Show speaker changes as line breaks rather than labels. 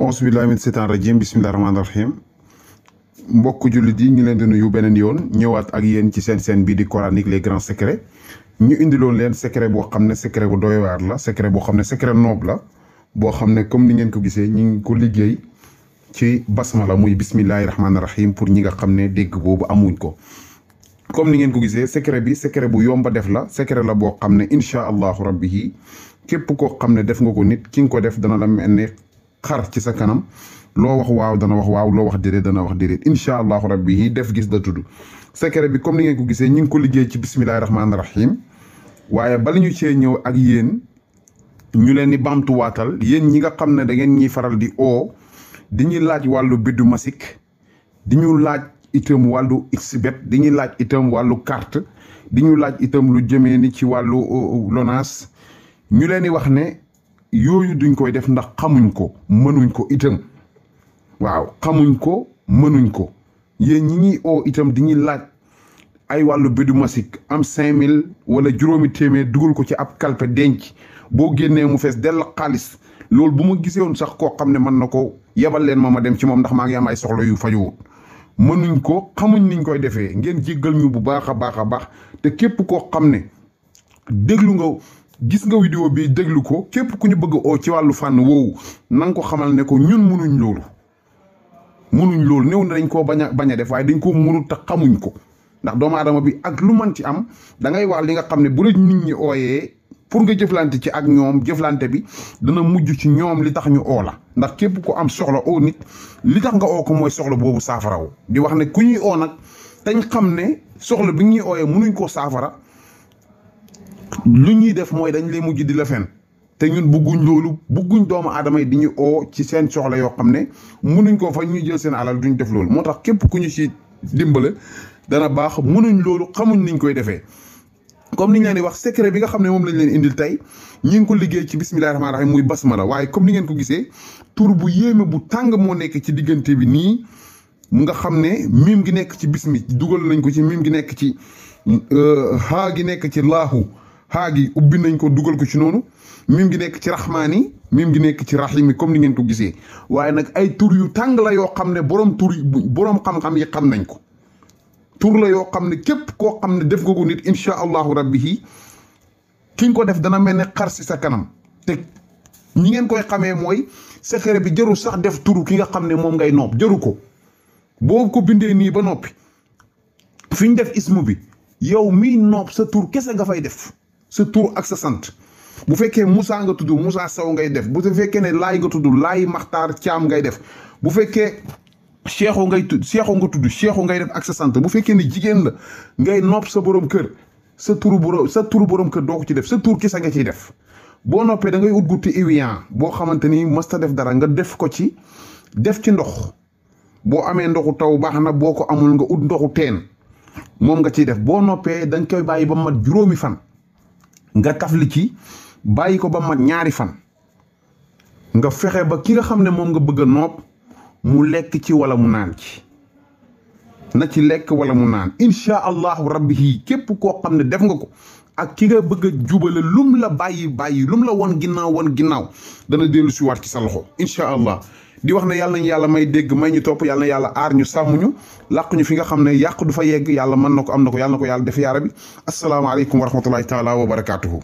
auzu billahi min seytaan rajim bismillahi rahmaani rahim mbokk jullit yi ñu leen di nuyu beneen yoon ñëwaat ak yéen ci seen bii di coranique les grands secrets ñu indiloon leen secret boo xam ne secret bu doy waar la secret boo xam ne secret noob la boo xam ne comme ni ngeen ko gisee ñu ngi ko liggéey ci basmala muy bismillahi rahmaani rahim pour ñi nga xam ne dégg boobu amuñ ko. comme ni ngeen ko gisee secret bi secret bu yomba def la secret la boo xam ne incha allahu rabbi yi képp koo xam ne def nga ko nit ki nga ko def dana la mel ne xar ci sa kanam loo wax waaw dana wax waaw loo wax déedéet dana wax déedéet incha allahu rabbi yi def gis da tudd. secret bi comme ni ngeen ko gisee ñu ngi ko liggéey ci bismillahi rahmaani rahim waaye bala ñu cee ñëw ak yéen ñu leen di baamtuwaatal yéen ñi nga xam ne da ngeen ñuy faral di di ñuy laaj wàllu biddu masik di ñu laaj itam wàllu xbet di ñuy laaj itam wàllu carte di ñu laaj itam lu jëmee ni ci wàllu lonaas ñu leen di wax ne yooyu duñ koy def ndax xamuñ ko mënuñ ko itam waaw xamuñ ko mënuñ ko yéen ñi ñuy itam di ñuy laaj ay wàllu biddu masik am 5000 wala juróomi téeméer dugal ko ci ab kalpe denc boo génnee mu fees dell xaalis loolu bu ma gisewoon sax koo xam ne mën na ko yebal leen ma dem ci moom ndax maa ngi am ay soxla yu fajuwut mënuñ ko xamuñ niñ koy defee ngeen jéggal ñu bu baax a baax te képp koo xam ne déglu nga gis nga vidéo bi déglu ko képp ku ñu bëgg ci wàllu fànn woowu na nga ko xamal ne ko ñun mënuñ loolu néew na dañ koo bañ a def waaye dañ koo mënul te xamuñ ko ndax doomu aadama bi ak lu mën ci am da ngay wax li nga xam ne bu la nit ñi ooyee pour nga jëflante ci ak ñoom jëflante bi dana mujj ci ñoom li tax ñu la ndax képp ku am soxla nit li tax nga ko mooy soxla boobu saafaraw di wax ne ku ñuy nag dañ xam ne soxla bi ñuy ooyee mënuñ koo saafara lu ñuy def mooy dañ lay mujj di la fen te ñun bugguñ doomu aadama yi di ñu ci seen soxla yoo xam ne mënuñ koo fa ñuy jël seen alal duñ def loolu moo tax képp ku ñu ci dimbale dana baax mënuñ loolu xamuñ niñ koy defee comme ni ñu leen di wax secret bi nga xam ne moom lañ leen indil tey ñi ngi ko liggéey ci bismillahi rahmaani rahim muy basmala waaye comme ni ngeen ko gisee tur bu yéeme bu tàng moo nekk ci diggante bi nii mu nga xam ne miim gi nekk ci bismi dugal nañ ko ci miim gi nekk ci haa gi nekk ci laahu haa gi ubbi nañ ko dugal ko ci noonu miim gi nekk ci rahmaani miim gi nekk ci rahimi comme ni ngeen ko gisee waaye nag ay tur yu tàng la yoo xam ne borom xam-xam yi xam nañ ko tur la yoo xam ne képp koo xam ne def nga ko nit incha allahu rabbi yi ki nga ko def dana mel ne xar si sa kanam te ñi ngeen koy xamee mooy secret bi jarul sax def turu ki nga xam ne moom ngay noob jaru ko boo ko bindee nii ba noppi fi ñu def ismu bi yow miy noob sa tur kese nga fay def sa tur ak sa sant bu fekkee Moussa nga tudd Moussa Sow ngay def bu fekkee ne Laay nga tudd Laay Maxtaar Caam ngay def bu fekkee Cheikhu nga tudd Cheikhu ngay def ak sa sant bu fekkee ne jigéen la ngay nopp sa borom kër sa turu borom kër doo ko ci def sa tur kese nga ciy def boo noppee da ngay ut gutti Evian boo xamante ni mësta def dara nga def ko ci def ci ndox boo amee ndoxu taw baax na boo ko amul nga ut ndoxu teen moom nga ciy def boo noppee dañ koy bàyyi ba mat 5 fan nga tafli ci bàyyi ko ba mat 2 fan nga fexe ba ki nga xam ne moom nga bëgg a nopp mu lekk ci wala mu naan ci na ci lekk wala mu naan incha allahu rabbi yi képp koo xam ne def nga ko ak ki nga bëgg a jubale lum la bàyyi lum la won ginnaaw dana dellu si waat ci sa loxo incha allah di wax ne yàlla nañu yàlla may dégg may ñu topp yàlla na yàlla aar ñu sàmm ñu làq ñu fi nga xam ne yàq du fa yegg yàlla mën na ko am na ko yàlla na ko yàlla def yaa rabbi asalaamaaleykum wa rahmatullahi taala wa barakaatuhu